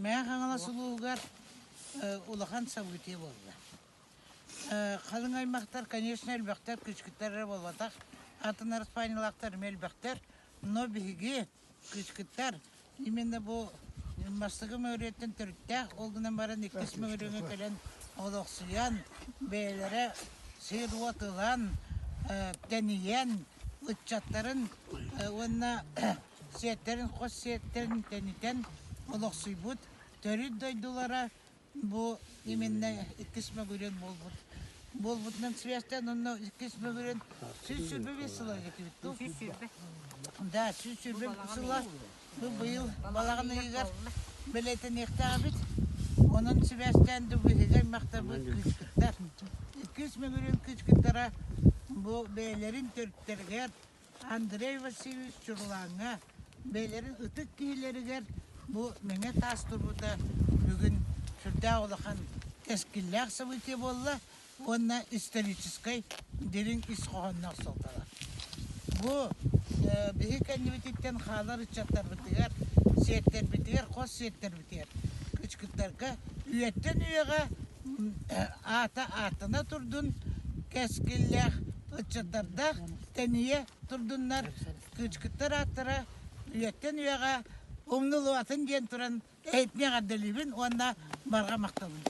Мэҥэ Хаҥалас улууһугар улахан событие буолла. Халыҥ аймахтар, конечно, элбэхтэр, кычкыттар эрэ буолбатах, атын араспаанньалаахтар эмиэ элбэхтэр. Но биһиги кычкыттар именно бу Мастыгы мөҥүрүөттэн төрүттээх, ол гынан баран иккис мөҥүрүөҥҥэ кэлэн олохсуйан, бэйэлэрэ сир-уот ылан, тэнийэн, ыччаттарын уонна сиэттэрин, хос сиэттэрин тэнитэн олохсуйбут төрүт дойдулара бу именно иккис мөгүрүөн буолбут. Буолбутунан связьтан онно иккис мөгүрүөн 125 сыла этибит дуу? Да, 125 сыла бу быйыл балаҕан ыйыгар бэлиэтэниэхтээхпит. Онон сибээстээн да биһиги аймахтарбыт кыычкыттар. Иккис мөгүрүөн кыычкыттара бу бэйэлэрин төрүттэригэр Андрей Васильевич Чурулааҥҥа бэйэлэрин ытык киһилэригэр бу мэҥэ таас турбута бүгүн сүрдээх улахан кэскиллээх событие буолла уонна историческай дириҥ ис хоһоонноох суолталаах. Бу биһи кэннибититтэн хаалар ыччаттарбытыгар, сиэттэрбитигэр, хос сиэттэрбитигэр кычкыттарга үйэттэн үйэҕэ аата ааттана турдун, кэскиллээх ыччаттардаах тэнийэ турдуннар, кыычкыттар ааттара үйэттэн үйэҕэ умнулубатын диэн туран эһитини эҕэрдэлиибин уонна барҕа махталын.